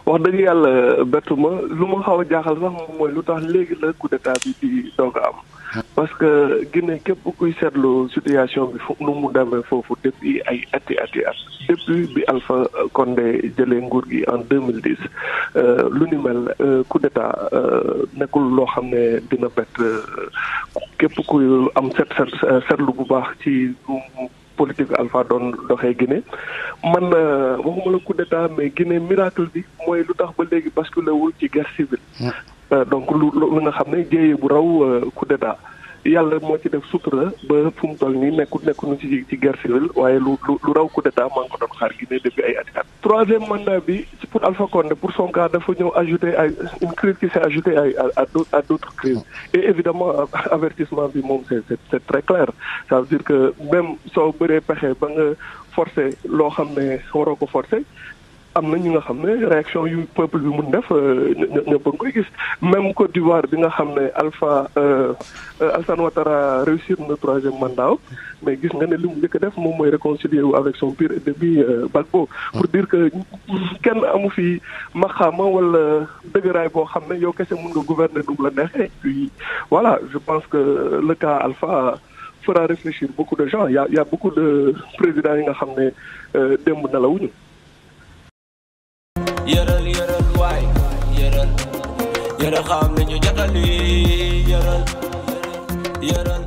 wax dëgg yàlla bettu ma lu ma xaw a jaaxal sax moom mooy lu tax léegi la coup d'état bi di doog a am. parce que Guinée képp kuy seetlu situation bi fu nu mu demee foofu depuis ay ati at depuis bi Alpha Condé jëlee nguur gi en 2010 lu ni mel coup d'état nekkul loo xam ne dina bett képp kuy am seetlu bu baax ci politique Alpha doon doxee Guinée man waxuma la coup d'état mais Guinée miracle bi mooy lu tax ba léegi basculé wul ci guerre civile. donc lu nga xam ne jéeye bu raw coup d'état yàlla moo ci def sutura ba fu mu toll nii nekkuñu ci guerre civile waaye lu raw coup d'état maa ngi ko doon xaar Guinée depuis ay at. troisième mandat bi pour Alpha Condé pour son cas dafa ñëw ajouter ay une crise qui s'est ajoutée à d'autres crises et évidemment avertissement bi moom c'est très clair ça veut dire que même soo bëree pexe ba nga forcer loo xam ne waroo ko forcer. am na ñi nga xam ne réaction yu peuple bi mun def ñëpp a ngi koy gis même Côte d'Ivoire bi nga xam ne Alassane Ouattara réussir na troisième mandat mais gis nga ne li mu njëkk a def moom mooy réconcilier wu avec son pire ennemi Gbagbo pour dire que kenn amu fi maxaama wala dëgëraay boo xam ne yow kese mun nga gouverner nu mu la neexee puis voilà je pense que le cas Alpha fera réfléchir beaucoup de gens y a beaucoup de présidents yi nga xam ne démb nelawuñu. Yëral waay yëral xam nañu jotali yëral